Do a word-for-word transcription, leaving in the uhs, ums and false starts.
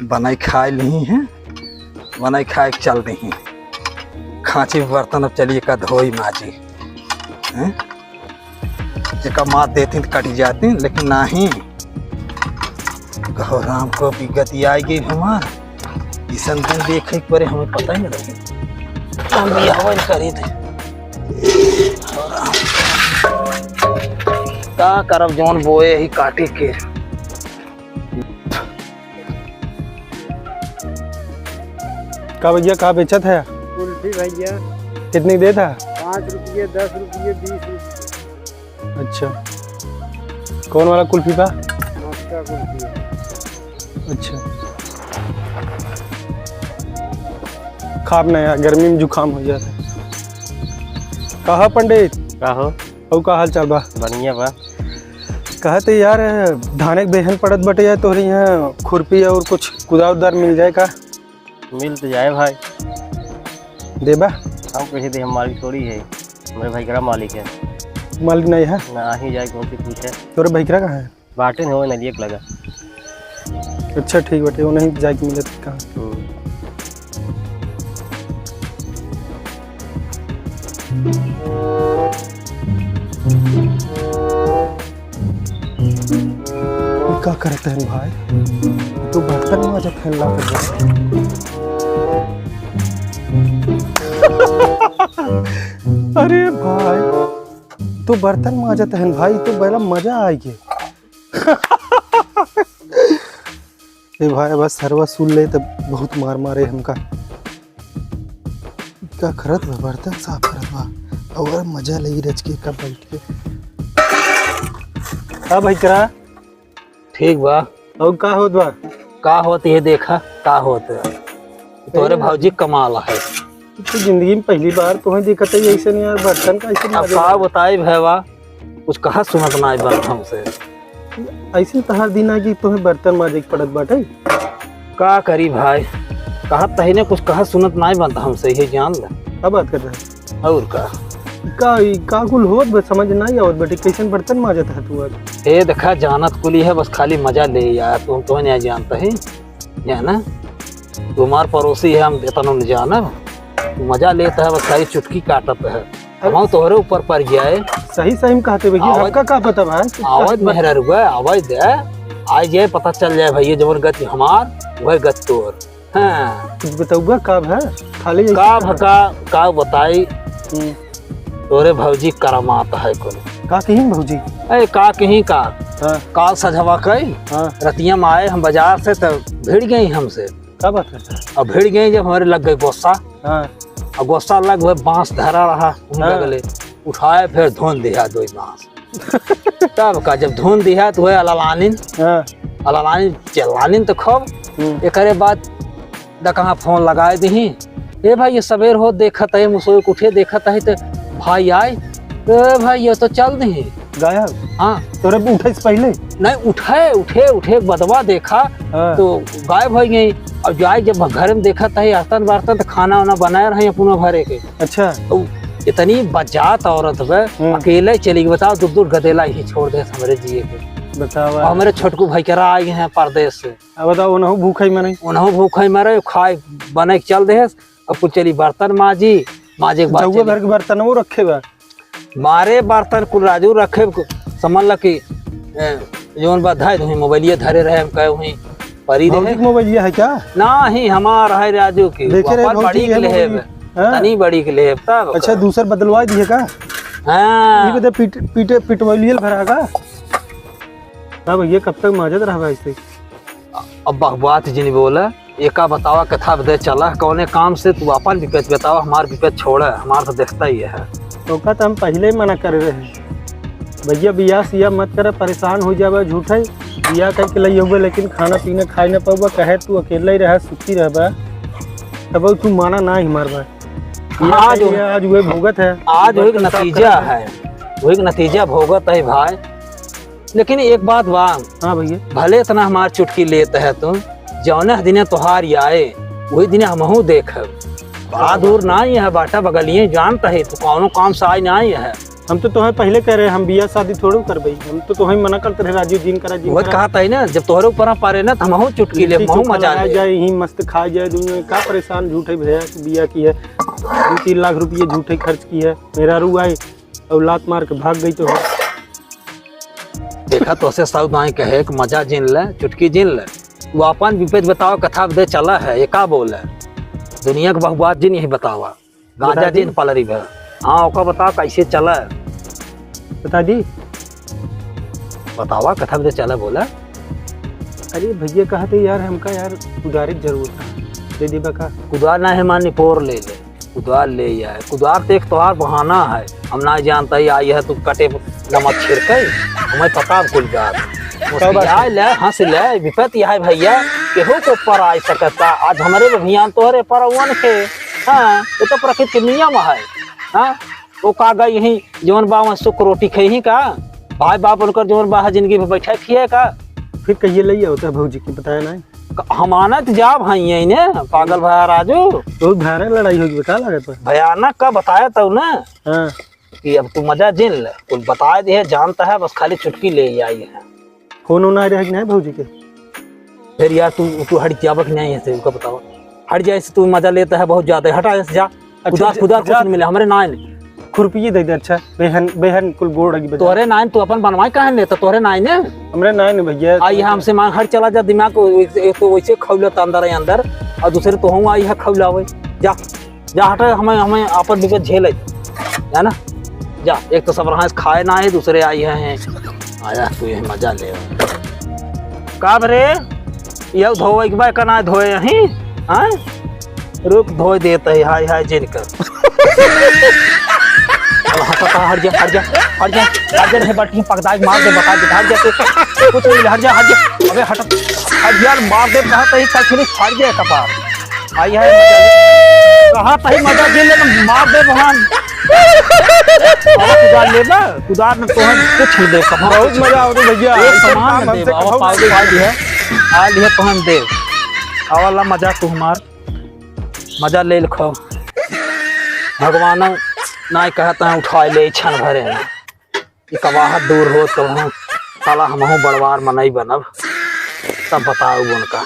बनाई खाए लिही हैं, बनाई खाए के चल दिही। खाँची बर्तन अब चली का धोई माजी, हैं? जेका मार देती त कट जाती, लेकिन नाही। गौराम को भी गति आइ गई हमार। इसन दिन देखे के परे हमें पता ही नहीं लगे। हम भी हवन करी थे। गौराम। का करब, जौन बोए ही काटे के। का भैया, का बेचत है? कुल्फी भैया। कितनी देत है? पाँच रुपये, दस रुपये, बीस रुपये। अच्छा, कौन वाला कुल्फी बा? मक्का कुल्फी है। अच्छा, खाब ना यार, गर्मी में जुकाम हो जाता है। कहा पंडित? का हो? अउ का हाल चाल बा? बढ़िया बा। कहत है यार, धाने के बेहन पड़त बटे यार, तोहरे यहाँ खुरपी और कुछ कुदार उदार मिल जाए का? मिल तो जाए भाई। देबा? हम कैसे दे, हम मालिक थोड़ी है, हमरे भइकरा मालिक है। मालिक नहीं है? ना ही जाए कौन सी पूछे। तोरे भइकरा कहाँ है? बाटे न हो नलियक लगा। अच्छा ठीक बाटे, वो नहीं जाए के मिलत कहाँ। हम्म। ये का करत हन भाई? तू बर्तन माजत हन ला कर। अरे भाई, तू बर्तन माजत हन भाई, तू बड़ा मजा आइ गे। ए भाई, बस सरवा सुन ले तब बहुत मार मारे हमका। का करत बा? बर्तन साफ करत बा। और मजा लगी रच के कब बैठ के। का भाई करा? ठीक बा। और का होत बा? का होत ये देखा, का होत है? तोरे भौजी कमाल है। तो जिंदगी में पहली बार तोहे देखत है ऐसे नहीं यार, बर्तन का ऐसे अब मारे का बा? बताई भैया, कुछ कहा सुनत ना बनत हमसे। ऐसे तहार दिन आ कि तोहे बर्तन माजे के पड़त बाटे। का करी भाई, कहत तही ने कुछ कहा सुनत ना बनत हमसे, ये जान ले। का बात कर रहा है? और का? का, ई का कुल होत बा, समझ ना आवत बाटे, कैसन बर्तन माजत है तू आज? ए देखा, जानत कुली है, बस खाली मजा ले यार, तू हम तोहे नहीं जानता है, है ना? तू हमार पड़ोसी है, हम इतना नहीं जानब। तू मजा लेता है, बस खाली चुटकी काटत है। अरे हम तोहरे ऊपर पड़ गया है। सही, सही में कहते भैया, आवाज, हमका का पता भाई? आवाज मेहरा रुआ, आवाज दे। आ जाए, पता चल जाए भैया, जवन गति हमार, वह गति तोर। हाँ। कुछ बतउबा का भा? खाली ऐसे का भा, का, का बताई? हम्म। तोरे भौजी करामात है कुल। का कहीं भौजी? ए, का कहीं का? हाँ। काल सझवा कई, हाँ। रतिया में आए हम बाजार से, त भिड़ गई हमसे। का बात करता है? अब भिड़ गई जब हमरे लग गई गोस्सा। हाँ। अब गोस्सा लग गए, बांस धरा रहा, उन हाँ। लगले। उठाए फिर धोन दिया दो बांस। तब का जब धुन दिहा त वह अललानिन, हाँ। अललानिन चिल्लानिन त खूब। हम्म। एकरे बाद डकहा फोन लगाए दिही, "ए भाई, ये सबेर हो देखत है, मुसोई के उठे देखत है त भाई आए, ए भाई, ये तो चल दिही।" गायब? हाँ। तोरे उठे से पहले? नहीं, उठे, उठे, उठे बदवा देखा हाँ। तो गायब हो गई। अब जाए जब घर में देखत है, आतन बारतन त खाना वाना बनाए रहे अपना भरे के। अच्छा। उ इतनी बजात औरत बे, हम्म। अकेले चली गई, बताओ, दूर दूर गदेला ही छोड़ दे हमरे जिए के। बतावा। और हमरे छोटकू भाई करा आई हैं परदेश से। अब बताओ, उनहु भूखे मरे। उनहु भूखे मरे, खाए बने के चल दे, अब कुछ चली बर्तन माजी, माजे के बाद जौवे चली। भर के बर्तन वो रखे बा। मारे बर्तन कुल राजू रखे, समझ ल कि, ए, जौन बा धाय, वहीं मोबाइलिया धरे रहे, हम कहे वहीं परी रहे। भौजी के मोबाइलिया है क्या? नाही, हमार है राजू की। देखे रहे अपन भौजी बड़ी के के लेहेब, मोबाइलिया। हाँ। तनी बड़ी के लेहेब, तब अच्छा, का? दूसर बदलवा दिए का? हाँ। ये बदे पीट-, पीटे, पिटवलियल भरा का? तब ये कब तक माजत रहबा ऐसे? अब बकवास जिन बोला, एका बतावा, कथा बदे चला, कौने काम से तू अपन विपत बतावा, हमार विपत छोड़ा, हमार तो देखता ही है। ओका तो हम पहले ही मना करे रहे, भैया, बियाह सियाह मत करे, परेशान हो जाबे झूठे। बियाह करके लई होबे, लेकिन खाना पीना खाए न पाबे, कहे तू अकेले ही रहे, सुखी रहबे, तब तू माना ना ही मारबे। बियाह आज कइले, आज वह भोगत है। आज वही बर्तन साफ नतीजा करत है, वही नतीजा भोगत है भाई। लेकिन एक बात बा, हाँ भैया। भले इतना हमार चुटकी लेत है तू, जौने दिने तोहार आए, वही दिने हमहू देखब। बड़ा दूर ना ही है, बाटा बगलिए जानत है, तू कौनो काम से आई ना ही है। हम तो तोहे पहिले कह रहे, हम बियाह शादी थोड़ो करबई। हम तो तोहे मना करते रहे, राजू, जिन करा, जिन वो करा। कहा था ही ना, जब तोहरे ऊपर हम पारे ना, तो हमहू चुटकी ले, लिट्टी हमहू चोखा मजा लगाए ले। जाए, यहीं मस्त खाए जाए दुनिया। का परेशान झूठे भैया, बियाह की है, दो तीन लाख रुपये झूठे खर्च की है। मेहरारू आई और लात मार के भाग गई तो है। देखा, तोसे साउदाई कहे कि मजा जिन ले, चुटकी जिन ले। वो अपन विपद बताओ, कथा बदे चला है, ये का बोले? दुनिया के बहुबात जिन यही बतावा। गांजा बता दी। जिन पलरी भर। हाँ, ओका बताओ कैसे चला है? बता दी। बतावा, कथा बदे चला, बोला। अरे भैया, कहा थे यार, हमका यार कुदारी की जरूरत है, दे देबा का? कुदार ना है, मानी पोर ले ले। कुदार ले आए। कुदार तो एक तोहार बहाना है। हम ना जानता ही आई है तू कटे नमक छिड़के। हमें पता कुल बात। का बात मुस्कियाए है? ले, हंस ले, विपत यह है भैया, केहू के ऊपर आ सकता। आज हमरे पे भियान तोहरे पर उवन के। हाँ, ये तो प्रकृति के नियम है। हाँ, वो का गई यहीं जौन बा वहाँ सुख रोटी खई ही का? भाई बाप उनकर जौन बा है जिंदगी भर बैठा खिए का? फिर कहिए ले आओ तो भौजी के बताया ना। क-, हम आनत जाब हइये ने, पागल भया राजू। बहुत भयानक लड़ाई होगी, का लागत बा? भयानक का बताया तब ना। हाँ। कि अब तू मजा जिन ले, कुल बताए दे, जानता है, बस खाली चुटकी ले आई है। फोन होना रहे कि नहीं भौजी के? फिर यार तू, तू हट जाबक नहीं है, उनका बताओ। हट जाए से तू मजा लेता है बहुत ज्यादा, हटा ऐसे जा। अच्छा, कुदार, जा, कुदार कुछ जा। नहीं मिले, हमरे नाइन। खुरपिये दे दे, अच्छा, बेहन, बेहन कुल गोड़ लगी बजा। तोहरे नाइन, तू अपन बनवाए काहे ने, तो तोहरे नाइन है। हमरे नाइन है भैया। आई है हमसे मांग, हट चला जा, दिमाग को एक, एक तो वैसे खौलत अंदर है अंदर, और दूसरे तो हूँ आई है खौलावे। जा, जा हट, हमें, हमें आपन बिगत झेले, है ना? जा, एक तो सब रहा खाए ना है, दूसरे आई है, हैं। आया तू ये मजा ले। का बरे? यह धोवे के बा, का ना धोए यहीं? हाँ? रुक, धोए देत है, हाय, हाय, जिन कर। अब हटा, हटा, हट जा, हट जा, हट जा, हट जा, नहीं बटी पकदाई मार दे, बता दे, हट जा, तू कुछ नहीं, हट जा, हट जा, अबे हट, हट जा, मार दे, कहा तो ही कल फिर फट गया कपार। आई है मजा ले। कहा तो ही मजा दे, लेकिन मार दे भगवान। अब कुदार लेबा, कुदार न तोहन कुछ नहीं दे, कपार बहुत कुछ मजा नहीं। आवत भैया, एक ऐसे सामान काम न दे, हमसे बाबा, कहो पागल भाई। पागल है, आ लिया तोहन दे, आवाला मजा तू हमार। मजा ले लखो। भगवान नाय कहत हैं उठाए ले क्षण भरे में। ये कवाहत दूर हो तो हम, साला हमहू बड़वार मनई बनब। तब बताओ उनका।